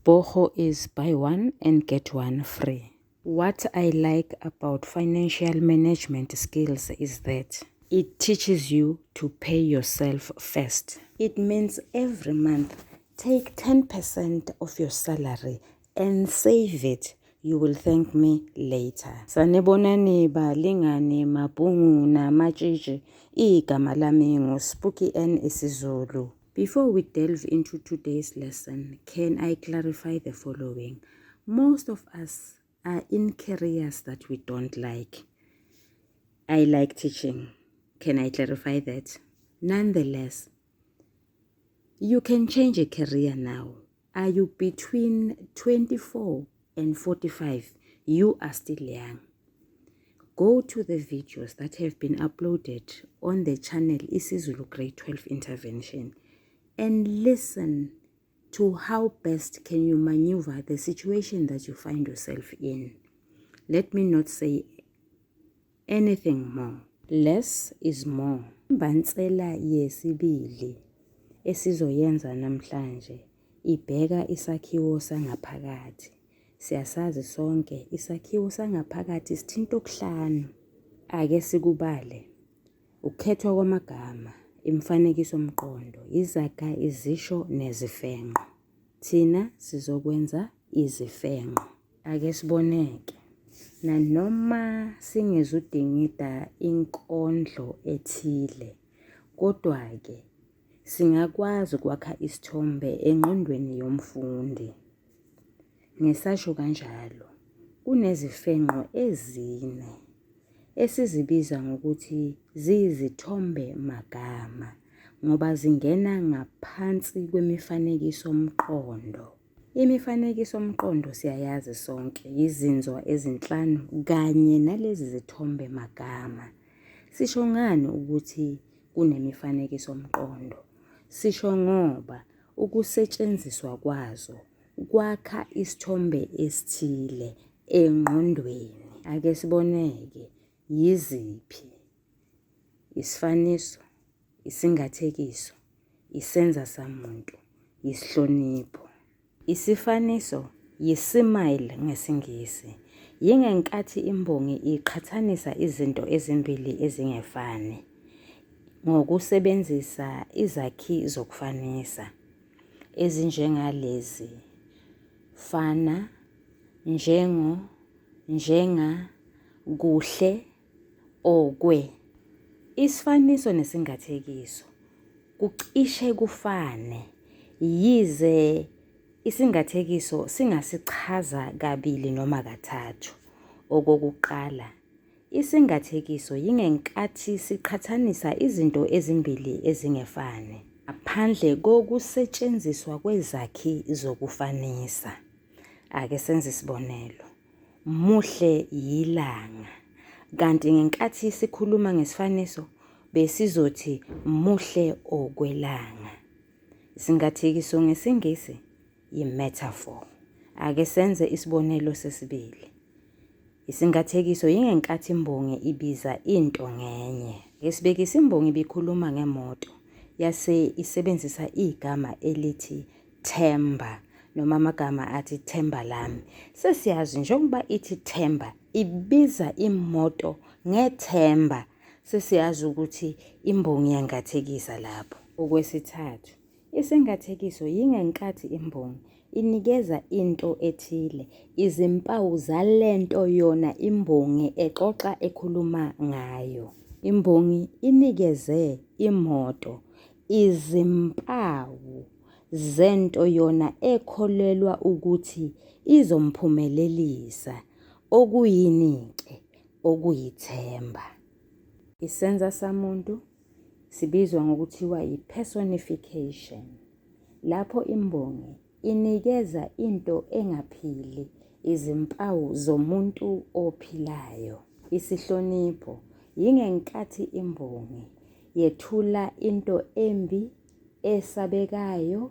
BOGO is buy one and get one free. What I like about financial management skills is that it teaches you to pay yourself first. It means every month take 10% of your salary and save it. You will thank me later. Sanibonani balingani mabhungu namatshitshi. Igama lami nguSpooky N isiZulu. Before we delve into today's lesson, can I clarify the following? Most of us are in careers that we don't like. I like teaching. Can I clarify that? Nonetheless, you can change a career now. Are you between 24 and 45? You are still young. Go to the videos that have been uploaded on the channel isiZulu Grade 12 Intervention and listen to how best can you maneuver the situation that you find yourself in. Let me not say anything more. Less is more. Imbansela yesibili esizoyenza namhlanje ibheka isakhiwo sangaphakathi. Siyasazi sonke isakhiwo sangaphakathi sithinta okuhlanu. Ake sikubale. Ukukhethwa kwamagama, imifanekisomqondo, izaga, izisho nezifenqo. Thina sizokwenza izifenqo. Ake siboneke. Nanoma singezudingida inkondlo ethile, kodwa-ke singakwazi ukwakha isithombe engqondweni yomfundi. Ngisasho kanjalo, kunezifenqo ezine esizibiza ngokuthi ziyizithombe magama ngoba zingena ngaphansi kwemifanekisomqondo. Imifanekisomqondo siyayazi sonke, yizinzwa ezinhlanu kanye nalezi zithombe magama. Sisho ngani ukuthi kunemifanekisomqondo? Sisho ngoba ukusetshenziswa kwazo kwakha isithombe esithile engqondweni. Ake siboneke yiziphi isifaniso, isingathekiso, isenza samuntu, isihlonipho. Isifaniso yi-simile ngesiNgisi. Yingenkathi imbongi iqhathanisa izinto ezimbili ezingefani ngokusebenzisa izakhi zokufanisa ezinjengalezi fana, njengo, njenga, kuhle, okwe. Isifaniso nesingathekiso kucishe kufane yize isingathekiso singasichaza kabili noma kathathu. Okokuqala, isingathekiso yingenkathi siqhathanisa izinto ezimbili ezingefani ngaphandle kokusetshenziswa kwezakhi zokufanisa. Ake senze isibonelo. Muhle yilanga. Kanti ngenkathi sikhuluma ngesifaniso besizothi muhle okwelanga. Isingathekiso ngesiNgisi yi-metaphor. Ake senze isibonelo sesibili. Isingathekiso yingenkathi imbongi ibiza into ngenye. Ngesibekisi imbongi ibikhuluma ngemoto yase isebenzisa igama elithi themba noma amagama athi themba lami. Sesiyazi njengoba ithi themba ibiza imoto ngethemba. Sesiyazi ukuthi imbongi iyangathekisa lapho. Okwesithathu, isingathekiso yingenkathi imbongi inikeza into ethile izimpawu zalento yona imbongi exoxa ekhuluma ngayo. Imbongi inikeze imoto izimpawu zento yona ekholelwa ukuthi izomphumelelisa, okuyini-ke? Okuyithemba. Isenza samuntu sibizwa ngokuthiwa yi-personification. Lapho imbongi inikeza into engaphili izimpawu zomuntu ophilayo. Isihlonipho yingenkathi imbongi yethula into embi, esabekayo,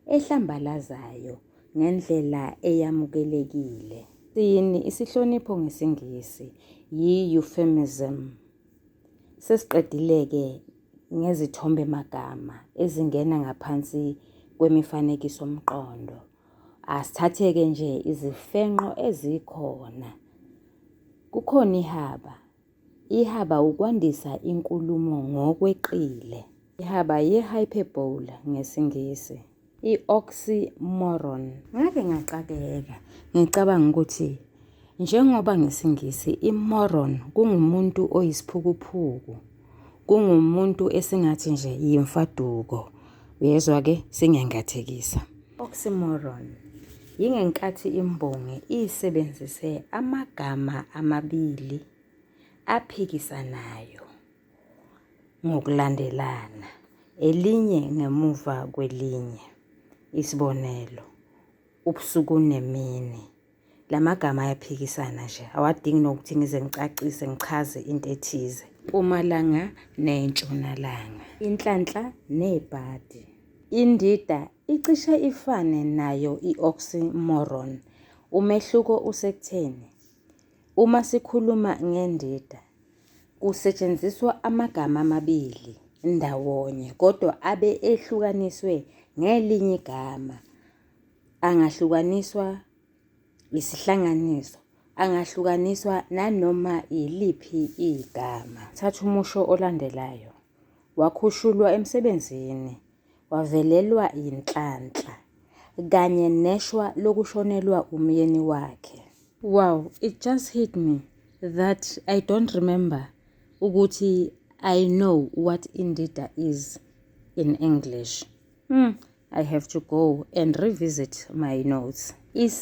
ehlambalazayo ngendlela eyamukelekile. Siyini isihlonipho ngesiNgisi? Yi-euphemism. Sesiqedile-ke ngezithombe-magama ezingena ngaphansi kwemifanekisomqondo. Asithathe-ke nje izifenqo ezikhona. Kukhona ihaba. Ihaba ukwandisa inkulumo ngokweqile. Ihaba yi-hyperbole ngesiNgisi. I-oxymoron. Ngake ngaxakeka ngicabanga ukuthi njengoba ngesiNgisi i-moron kungumuntu oyisiphukuphuku, kungumuntu esingathi nje yimfaduko. Uyezwa-ke singengathekisa. Oxymoron yingenkathi imbongi isebenzise amagama amabili aphikisanayo ngokulandelana, elinye ngemuva kwelinye. Isibonelo, ubusuku nemini. La magama ayaphikisana nje, awadingi nokuthi ngize ngicacise ngichaze into ethize. Mpumalanga nentshonalanga. Inhlanhla nebhadi. Indida icishe ifane nayo i-oxymoron. Umehluko usekutheni uma sikhuluma ngendida kusetshenziswa amagama amabili ndawonye kodwa abe ehlukaniswe ngelinye igama. Angahlukaniswa isihlanganiso, angahlukaniswa nanoma iliphi igama. Thatha umusho olandelayo. Wakhushulwa emsebenzini, wavelelwa yinhlanhla kanye neshwa lokushonelwa umyeni wakhe. Wow, it just hit me that I don't remember ukuthi I know what indida is in English. I have to go and revisit my notes.